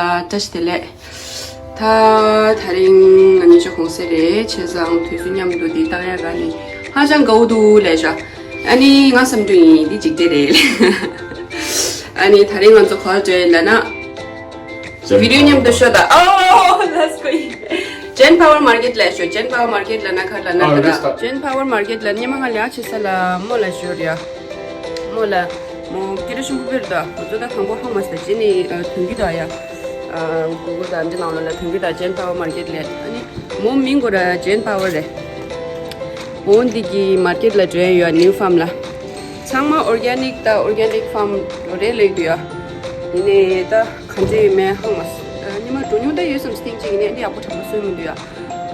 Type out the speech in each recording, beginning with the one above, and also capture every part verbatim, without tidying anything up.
ཨ། བཀྲ་ཤིས་བདེ་ལེགས། ད་དེ་རིང་ང་གཉིས་ཆ་གུང་སེང་རེད། བྱས་ཙང་དུས་ཚོད་མཉམ་དུ་འདི་བཏང་ཡག་ག་ནི་ཧ་ཅང་དགའ་བོ་འདུག་ལབ་ཤག་ཨ་ནི་ང་བསམ་ཚུལ་ཡིན། འདི་འཇིག་རྟེན་རེད། ཨ་ནི་དེ་རིང་ང་ཚོ་ག་པར་འགྲོ་ཡིན་ལབ་ན། བི་ཌིའོ་མཉམ་དུ་ཤོག་དང་། ཨོ། ལེཊ་གོ་ཡིན། ཇེན་ཕ་ཝར་མར་ཀེཊ་ལ་ཤོག་ཇེན་ཕ་ཝར་མར་ཀེཊ་ལ་ན་ཁ་ལ་ན་ཨ་ཁ་རེད་ད། ཇེན་ཕ་ཝར་མར་ཀེཊ་ལ་ཉི་མ་ང་ལས་ཆེ་ས་ལ་མོ་ལ་ཞོར་ཡ། མོ་ལ། མོ་སྐད་གྲགས་ཆེན་པོ་བེར་ད། ང་ཚོ་ད་དང་པོ་ཧང་མ་ས་ཇེ་ནི་ཐོན་གི་ད་ཡ། གུ་གུལ་དང་འདི་ནང་ལོགས་ལ་ཐོན་གི་ད། ཇེན་ཕ་ཝར་མར་ཀེཊ་ལ། ཨ་ནི་མོ་མིང་གོ་ར་ཇེན་ཕ་ཝར་རེད། འོ་འདི་གི་མར་ཀེཊ་ལ་འགྲོ་ཡ་ཡོད། ནིའུ་ཕརམ་ལ། ཚང་མ་ཨོར་གེ་ནིག་དང་ཨོར་གེ་ནིག་ཕརམ་རེད་ལབ་འདུག་ཡ། ཡིན་ནའི་ད་གང་འདྲ་ཡོད་མེད་ཧང་མ་སོང་། ཉི་མ་འགྲོ་མྱོང་ད་ཡོད་བསམ། སྟེང་གཅིག་ཡིན་ནའི་འདི་ཡག་པོ་དྲག་པོ་བཟོས་མི་འདུག་ཡ།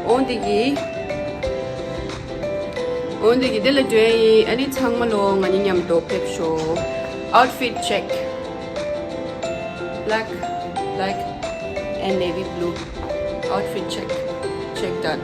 འོ་འདི་གི། འོ་འདི་གི་འདི་ལ་འགྲོ་ཡ་ཡིན། ཨ་ནི་ཚང་མ་ལོ་ང་གཉིས་མཉམ་དུ་ཕེབས་ཤོག Outfit check. Black, black and navy blue. Outfit check. Check done.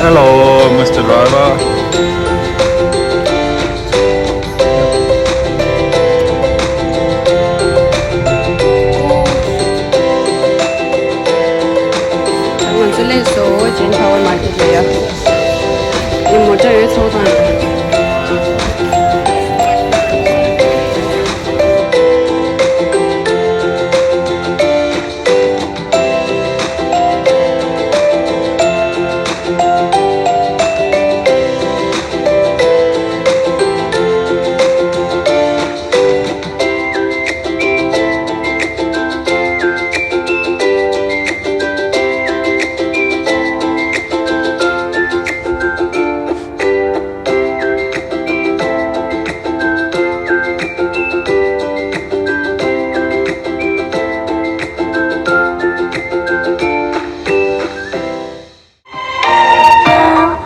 Hello, Mister Driver. ང་ཚོ་སླེབས་སོང་། ཇེན་ཕ་ཝར་མར་ཀེཊ་ལ་ཡ། འདི་མོ་ཊ་ཡོད་ཚོགས་དང་།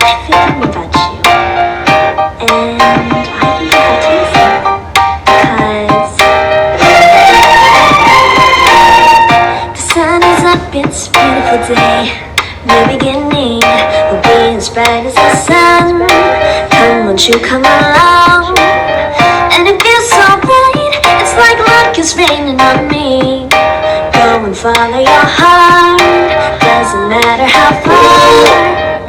I feel something about you. And I think I can taste it. 'Cause the sun is up, it's a beautiful day. New beginning will be as bright as the sun. Come, won't you come along? And it feels so right, it's like luck is raining on me. Go and follow your heart, doesn't matter how far.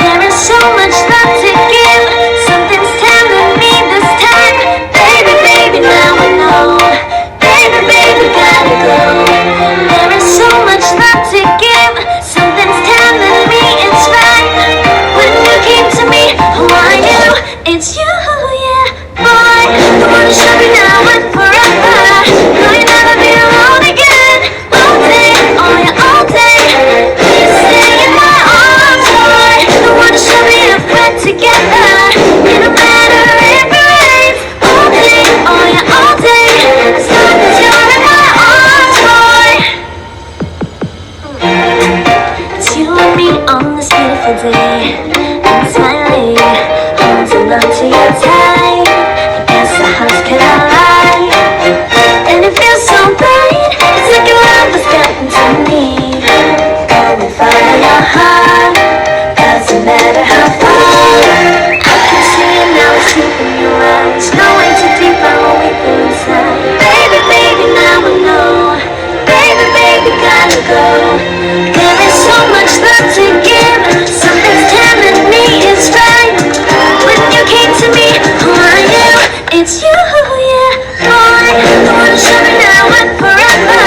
There is so much love to give, something's telling me this time. Baby, baby, now I know. Baby, baby, gotta go. There is so much love to give, something's telling me it's right. When you came to me, who are you? It's you, yeah. Boy, the one who should be now and forever. No, you'll never be alone again. All day, oh yeah, all day. Please stay in my arms, boy. The one who should be a friend together. It don't matter if it rains. All day, oh yeah, all day. As long as you're in my arms, boy. It's you and me on this beautiful day. I'm smiling, holding on to you tight. I guess our hearts can align. And it feels so right, it's like your love has gotten to me. Go and follow your heart, doesn't matter how far. I can see it now, it's deep in your eyes. No way to define what we feel inside. Baby, baby, now I know. Baby, baby, gotta go. There is so much love to give. Something's telling me it's right. When you came to me, who are you? It's you, yeah, boy. The one who should be now and forever.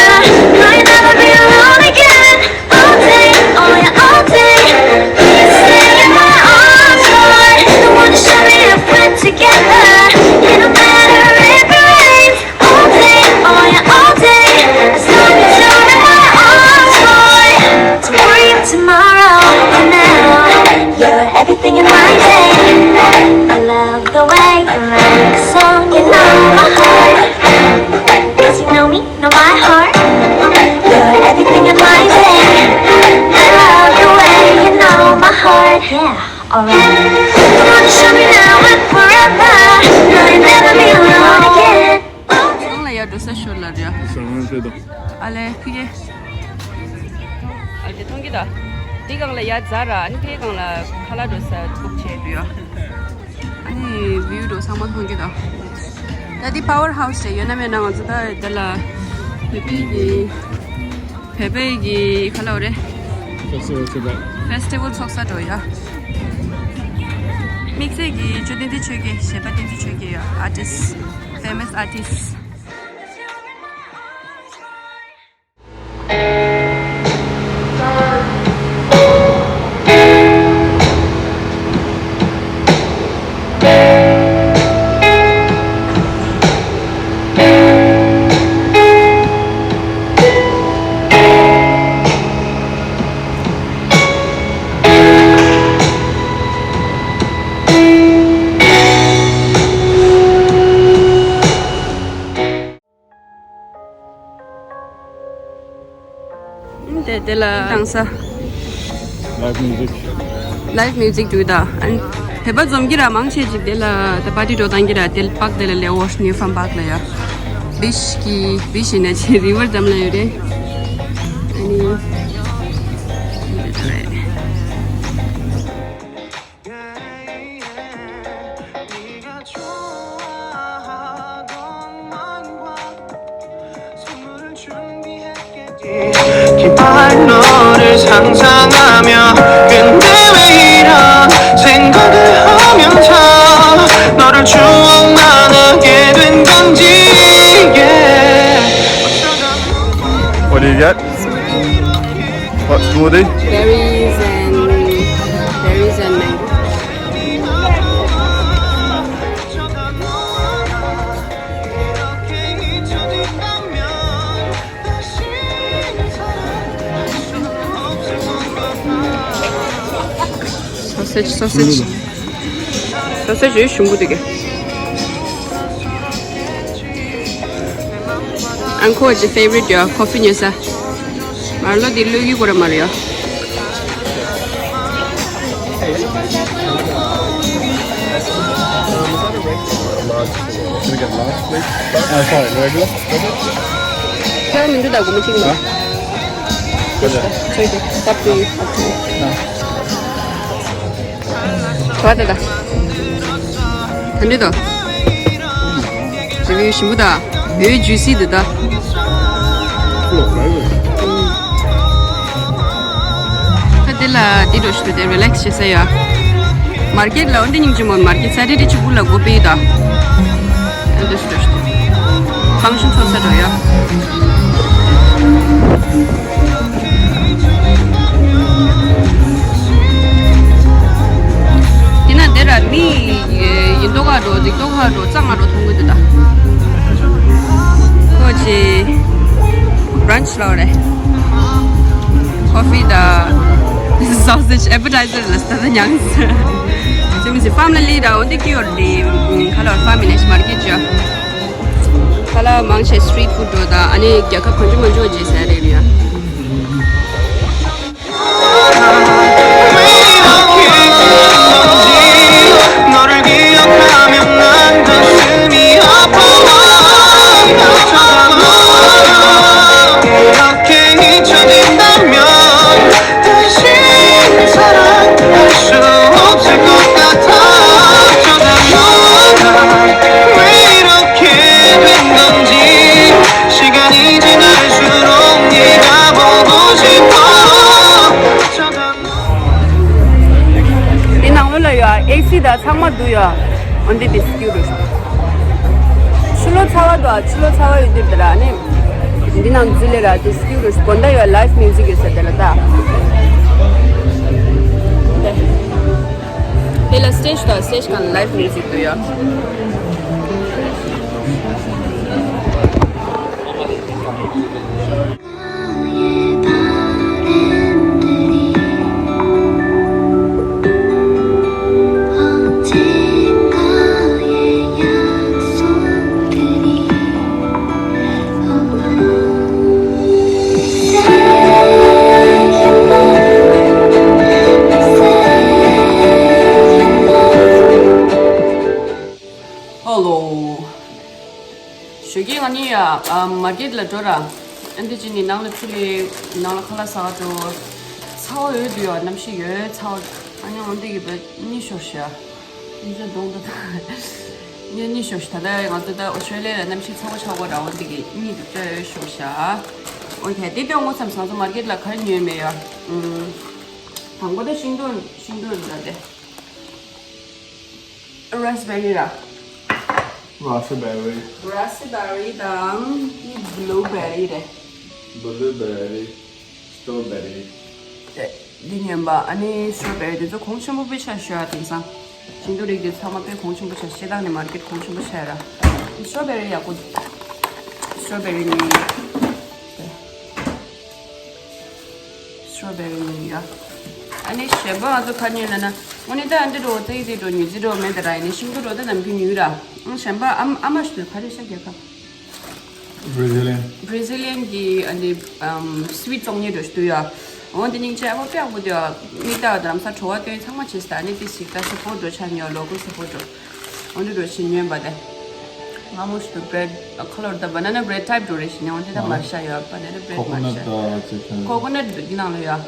No, you'll never be alone again. All day, oh yeah, all day. Please stay in my arms, boy. The one who should be a friend together. Won't you show me now and forever? 너의 내맘이 올라오게. གང་ལ་ཡར་འགྲོ་ས་ཤོར་ལ་རེད། ཟ་ཁང་དེ་དང་། ཨ་ལེ་ཕི་གེ། ཨ་དེ་མཐོང་གི་ད། འདི་སྒང་ལ་ཡར་འཛེགས་ར། ཨ་ནི་ཕི་གེ་སྒང་ལ་ཁ་ལག་འགྲོ་ས་ཐུག་ཆེ་འདུག་ཡ། ཨ་ནི་བིའུ་འགྲོ་ཚང་མ་མཐོང་གི་ད། ད་འདི་Power House་རེད། ཡོད་ན་མེད་ན་ང་ཚོ་ད་དེ་ལ་བོད་པའི་གི་བོད་པའི་གི་ཁ་ལག་རེད། Festival་ཚོགས་པ། Festival་ཚོགས་ས་འགྲོ་ཡ། དམིགས་བསལ་གྱི་ཇོ་བསྟན་འཛིན་ཆོས་རྒྱལ། གཞས་པ་བསྟན་འཛིན་ཆོས་རྒྱལ་ཡ། Artist། Famous artist། དེ་དེ་ལ་བཏང་ས། Live music། Live music་འདུག་ད། ཨན་བོད་པ་འཛོམས་ཀྱི་ར། མང་ཆེ་ཅིག་དེ་ལ་ད་པར་ཊི་འགྲོ་བཏང་གི་ར། དེ་པག་དེ་ལ་ལེ་ཝོར་ནིའུ་ཧྥམ་པག་ལ་ཡ། བིཤ་གི་བིཤ་ཡིན་ན་ཆེ་རི་ཝར་འགྲམ་ལ་ཡོད་རེད། ཨ་ནི། 기뻐할 너를 상상하며 근데 왜 이런 생각을 하면서 너를 추억만 하게 된 건지 yeah. What do you get? What smoothie? Berries and berries and mango. Sausage, sausage. Sausage ཡོད་ཞིམ་པོ་འདུག་གས། ཨང་ཁོ་ཅི་favorite ཡོད། ཀོ་ཕི་ཉོས་ས། མར་ལོ་འདི་ལོས་ཀྱི་གོ་ར་མ་རེད་ཡ། Can I get large, please? Uh, sorry, regular? ཁྱོད་མི་འདུག་ད་སྒོར་མོ་གཅིག་ལ། Good. It's okay. Up to you. Up to you. No. ག་པར་ད་ད། ག་འདྲ་འདུག་རི་བིའུ་ཞིམ་པོ་ད། ཡོད་ཇུ་སི་འདུག་ད། ད་འདི་ལ་འདི་འགྲོ་ཞུ་དེ་རི་ལེགས་བྱེད་ས་ཡ། མར་ཀེཊ་ལ་འོན་ཏེ་སྙིང་རྗེ་མོ། མར་ཀེཊ་སེ་ཊར་ཌེ་གཅིག་པུ་ལ་སྒོ་ཕྱེ་ད། ཨ་འདུག་སེ་འགྲོ་ཞུ་དེ། ཕང་ཤིན་ཚོགས་ས་འགྲོ་ཡ། དེ་ན་དེ་ར་མི་ཡིན་མདོག་ཁ་འགྲོ་འཇིགས་མདོག་ཁ་འགྲོ་གཙང་མ་འགྲོ་མཐོང་གི་འདུག་ད། ཁོ་ཅི་བྷ་རན་ཆི་ལོ་རེད། ཀོ་ཕི་དང་སོ་སེ་ཇི་ཨེ་པེ་ཊའི་ཟར་ལ་སྟ་ད་མྱངས། ཅི་མི་ཟེར་ཕེ་མི་ལི་ར་འོན་ཏེ་ཀི་ཡོར་དེ་ཁ་ལོར་ཕེ་མི་ལི་མར་ཀེཊ་ཅོ། ཁ་ལ་མང་ཆེ་སི་ཊི་རིཊ་ཕུཌ་འགྲོ་དང་ཨ་ནི་རྒྱལ་ཁབ་གང་བྱུང་མང་བྱུང་བརྗེ་ས་རེད་ཡ། འདི་ནང་ལོགས་ལ་ཡོད་ཨེ་སི་དང་ཚང་མ་འདུག་ཡོད། འོན་ཏེ་འདི་སི་ཀིའུ་རེད། ཕྱི་ལོགས་ཚ་བ་འདུག་ཨ། ཕྱི་ལོགས་ཚ་བ་ཡོད་དུས་དེ་ར་ནི། འདི་ནང་འཛུལ་ལེ་ར་འདི་སི་ཀིའུ་རེད། དགོང་དག་ཡོད་ལའིབ་མིའུ་ཟིག་ཡོད་ས་དེ་ལ་ད། དེ་ལ་སི་ཊེ་ཇི་དང་སི་ཊེ་ཇི་སྒང་ལ་ལའིབ་མིའུ་ཟིག་འདུག་ཡོད། ཡིན་ང་ནི་ཡ། ཨ། མར་ཀེཊ་ལ་འགྲོ་ར། ཨ་འདི་ཅི་ནི་ནང་ལ་ཚུར་ལས་ནང་ལ་ཁ་ལག་ཟ་ག་འགྲོ། ཚ་བ་ཡོད་དུ་ཡ་གནམ་གཤིས་ཡོད་ཚ་བ། ཨ་ནི་འོན་ཏེ་གི་བས་གཉིད་ཤོར་ཤག་གཉིད་ཤོར་གདོང་དུ་གཉིད་གཉིད་ཤོར་ཤག་ད་ལྟ་ང་ཚོ་ད་ཨོ་སི་ཊྲེ་ལི་ཡ་ལ་གནམ་གཤིས་ཚ་བ་ཆགས་པ་ར་འོན་ཏེ་གི་གཉིད་དུ་བཅོས་ཤོར་ཤག་ཨོ་ཁེ་དེ་ལྟ་དངོས་སམ་ང་ཚོ་མར་ཀེཊ་ལ་ག་རེ་ཉོས་མེད་ཡ། ཨུམ། དང་པོ་ད་ཤིང་ཏོག་ཤིང་ཏོག་འདྲ་དེ། རཱ་སི་བེ་རི་ར། རཱ་སི་བེ་རི། རཱ་སི་བེ་རི་དང་། འདི་བྷུ་ལུ་བེ་རི་རེད། བྷུ་ལུ་བེ་རི། སི་ཊོ་བེ་རི། དེ་འདི་ཉོན་པ་ཨ་ནི་སི་ཊོ་བེ་རི་དེ་ཚོ་གོང་ཆེན་པོ་དཔེ་ཆ་ཞུ་ཡ་དེང་སང་། ཤིང་ཏོག་རིགས་དེ་ཚང་མ་དཔེ་གོང་ཆེན་པོ་ཆ་ཤེས་དང་ནི་མར་ཀེཊ་གོང་ཆེན་པོ་ཆ་ཡ་ར། སི་ཊོ་བེ་རི་ཡག་པོ། སི་ཊོ་བེ་རི་ནི། སི་ཊོ་བེ་རི་ཉོས་ཡོད། ཨ་ནི་གཞན་པ་ང་ཚོ་ག་ཉོས་ལབ་ན། དངོས་གནས་ད་ཨ་འདི་འགྲོ་ཙེ་འདི་འགྲོ་ཉོས་ཙེ་འགྲོ་མེད་ད་ར་ཡིན་ནི་ཤིང་ཏོག་འགྲོ་ད་ནམ་རྒྱུན་ཉོས་ར། ཨང་གཞན་པ་ཨ་ཨ་མ་ཞུ་ག་རེ་ཤ་རྒྱལ་ཁབ། Brazilian། Brazilian་གི་ཨ་འདི་ཨམ་སི་ཝིཊ་བཙོང་ཉེ་འགྲོ་ཞུ་ཡོད། འོ་འདི་སྙིང་རྗེ་ཨ་མ་དཔེ་ཡག་པོ་འདུག་མིག་ལྟ་བ་དང་ལམ་སང་བྲོ་བ་སྟོན་ཚང་མ་བྱེད་ས་ཨ་ནི་ཏི་ཞིག་ད་སི་པོར་ཊ་འགྲོ་ཆ་ཉོ་ལོ་ཀལ་སི་པོར་ཊ་འགྲོ། འོ་འདི་འགྲོ་ཞིག་ཉོས་པ་དེ། ང་མོ་ཞིག་ཏུ་བྷི་རེཌ་ཁ་ལོར་ད་བྷ་ན་ན་བྷི་རེཌ་ཊའིཔ་འགྲོ་རེ་ཞིག་ཉོ་འོ་འདི་ད་ཨ་མར་ཤ་ཡོད་བྷ་ན་ན་བྷི་རེཌ་མར་ཤ། ཀོ་ཀོ་ནཊ་ད་ཅི་ཁ། ཀོ་ཀོ་ནཊ་འདི་ནང་ལ་ཡོད།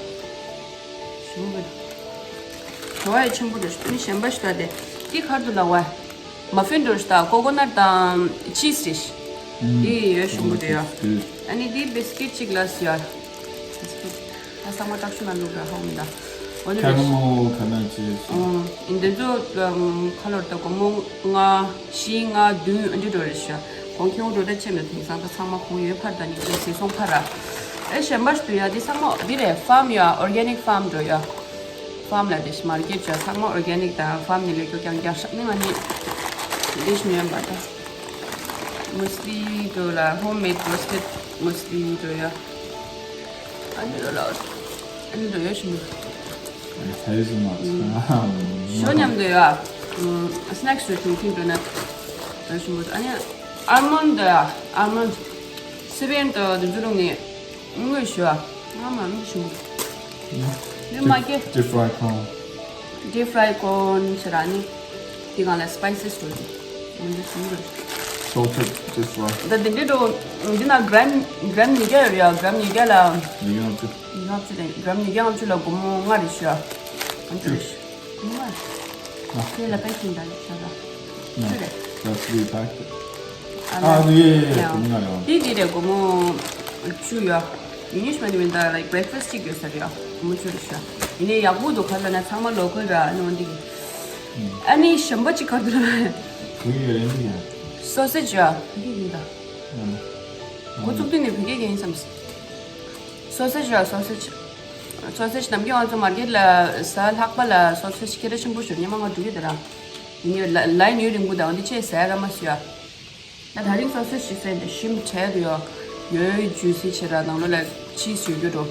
ཞིམ་པོ་འདུག་བྲོ་བ་ཡང་ཆེན་པོ་འདུག་ཨ་ནི་གཞན་པ་ཞིག་ད་དེ་འདི་ག་རེ་འདུག་ལབ་པ། མ་ཕིན་འགྲོ་ཞིག་ད་ཀོ་ཀོ་ནཊ་དང་ཆིས་རེ་ཞིག་འདི་ཡོད་ཞིམ་པོ་འདུག་ཡ། ཨ་ནི་འདི་བི་སི་ཀིཊ་གཅིག་ལ་ཟེར་ཡ། བི་སི་ཀིཊ། ད་ཚང་མ་བཀྲག་ཤིས་ལ་བླུགས་ར་ཧོ་མི་ད། འོ་འདི་རེད། ཁེ་ར་མེལ་ཁ་ན་ཅི། ཨོ། འདི་ཚོ་ཁ་ལོར་ད་སྒོར་མོ་ལྔ་བཞི་ལྔ་བདུན་འདི་འགྲོ་རེད་ཤག་གོང་ཁེ་འོ་འགྲོ་ད་ཆེ་མེད་དེང་སང་ད་ཚང་མ་གོང་ཡོད་ཕར་ད་ནི་ཅི་ཟེར་སོང་ཕར་ར། ཨེ་གཞན་པ་ཞིག་ཏུ་ཡ་འདི་ཚང་མ་འདི་རེད་ཕཱམ་ཡ་ཨོར་གེ་ནིག་ཕཱམ་འགྲོ་ཡ། ཕཱམ་ལ་དེ་ཤི་མར་ཀེཊ་ཅག་ཚང་མ་ཨོར་གེ་ནིག་དང་ཕཱམ་ནས་ལས་ཀྱོ་ཀྱང་རྒྱག་ཤག་ནི་ང་ནི་འདི་ཤི་ཉོན་པ་ད། མུ་སི་ལི་འགྲོ་ལ་ཧོམ་མེཌ་རོ་སི་ཊེཌ་མུ་སི་ལི་འགྲོ་ཡ། ཨ་ནི་རོ་ལ་ཨ་ནི་འགྲོ་ཡ་ཤི་མི། ཧེ་ཟལ་ནཊ། ཞོ་མཉམ་དུ་ཡ། སི་ནེག་སི་རེ་ཐུང་ཐུང་འགྲོ་ན་ཡ་ཤི་མི། ཨ་ནི་ཨལ་མོན་ཌི་ཡ་ཨལ་མོན་ཌི་སི་པེན་དུ་འདི་ཚོ་རུང་ནི། དངོས་ཞུ་ཨ། ང་མ་མི་ཞུ། ནི་མ་ཀེ། Deep fried corn། Deep fried corn་ཟེར་ར་ནི། དེ་གང་ལ་སི་པའི་སི་སི་འགྲོ་དེ། མི་འདི་ཞུ་འགྲོ། Salted deep fried། ད་དེ་འདྲའི་འགྲོ། འདི་ན་གྲམ་གྲམ་ཉིས་བརྒྱ་ཡོད་རེད་ཡ་གྲམ་ཉིས་བརྒྱ་ལ། ཉིས་བརྒྱ་ལྔ་བཅུ། ཉིས་བརྒྱ་ལྔ་བཅུ་རེད་གྲམ་ཉིས་བརྒྱ་ལྔ་བཅུ་ལ་སྒོར་མོ་ལྔ་རེད་ཞུ་ཨ། ལྔ་བཅུ་རེད་ཞུ། ལྔ། དེ་ལ་པེ་ཀིང་ད་ཞུ་ཨ། ལྔ་བཅུ་རེད། That's three pack། ཨ་ཨ་ལ་ཡེ་ཡེ་ཡ། ཀུན་ང་ཡང་། དེ་དེ་རེད་སྒོར་མོ་བཅུ་ཡོད། ཡིན་ཉིས་མ་ནི་མིན་ད་like breakfast་གཅིག་ཡོད་ས་རེད་ཡ། སྒོར་མོ་བཅུ་རེད་ཤག་ཡིན་ནའི་ཡག་པོ་འདུག་ག་ལ་ན་ཚང་མ་ལོ་ཀལ་ར་ཨ་ནི་འོན་ཏེ་གི། ཨ་ནི་གཞན་པ་གཅིག་ག་འདུག་ལ། བོད་ཡིག་ཡོད་རེད་འདུག་ཡ། སོ་སེ་ཇི་ཡ། འདི་ཡིན་ད། ཨ། འགོ་བཙུགས་དུས་ནས་བོད་སྐད་ཡིན་བསམ། སོ་སེ་ཇི་ཡ་སོ་སེ་ཇི། སོ་སེ་ཇི་ནམ་རྒྱུན་ང་ཚོ་མར་ཀེཊ་ལ་ཟ་ལྷག་པ་ལ་སོ་སེ་ཇི་སྐད་གྲགས་ཆེན་པོ་ཞུ་ཉི་མ་ང་འགྲོ་གི་དེ་ར། ཡིན་ནའི་ལ་ལའི་ནི་རིང་པོ་དང་འདི་ཆེ་ཟས་ར་མ་ཟོས་ཡ། ད་དེ་རིང་སོ་སེ་ཇི་ཟས་འདི་ཤིམ་བྲལ་དུ་ཡོད། ཡོད་ཇུ་སི་ཆེ་ར་ནང་ལོ་ལ་ཆིས་ཡོད་རྒྱུ་འགྲོ།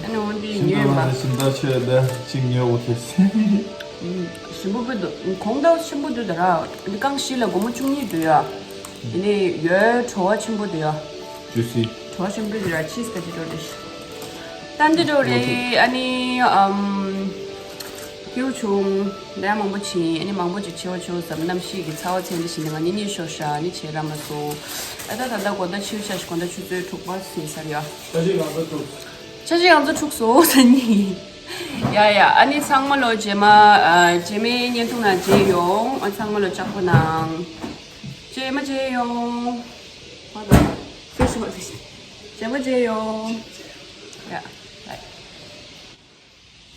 ཨ་ནི་འོན་ཏེ་ཤིང་ཉོས་ཏོག་མ། ལ་ཤིང་ཏོག་ཆེ་ད་ཤིང་ཉོ་བོ་ཁེ་སི། ཞིམ་པོ་བུ་འདུག་གོང་ད་ཞིམ་པོ་འདུག་ད་ར། འདི་རྐང་བཞི་ལ་སྒོར་མོ་བཅུ་གཉིས་འདུག་ཡ། ཡིན་ནའི་ཡོད་བྲོ་བ་ཆེན་པོ་འདུག་ཡ། ཇུ་སི། བྲོ་བ་ཆེན་པོ་འདུག་ཡ་ཆིས་ད་ཅི་འགྲོ་རེད། ད་འདི་འགྲོ་རེད་ཨ་ནི་ཨམ། སྐྱིད་པོ་བྱུང་། ཟླ་མང་པོ་ཕྱིན། ཨ་ནི་མང་པོ་ཅིག་འཆི་བ་འཆི་བ་བསམ་གནམ་གཤིས་ཀྱི་ཚ་བ་ཚད་འདི་བཞིན་ང་ནི་གཉིད་ཤོར་ཤག་ཨ་ནི་བྱེད་ར་མ་སོང་། ཨ་ད་ད་ལྟ་དགོང་དག་ཕྱི་ཤ་ཞིག་དགོང་དག་ཆུ་ཚོད་དྲུག་པ་ཟིན་ཚར་ཡ། ཆ་ཤས་ང་ཚོ་འཁྲུགས། ཆ་ཤས་ང་ཚོ་འཁྲུགས་སོང་ཟེར་ནི། ཡ་ཡ་ཨ་ནི་ཚང་མ་ལོ་རྗེས་མ་ཨ་རྗེས་མའི་བརྙན་ཐུང་ནང་མཇལ་ཡོང་། ཨ་ཚང་མ་ལོ་ལྕགས་པོ་གནང་། རྗེས་མ་མཇལ་ཡོང་། ཧ་ལོ། ཕེ་སི་བྷུག་ལ་རྗེས་མ་མཇལ་ཡོང་། ཡ།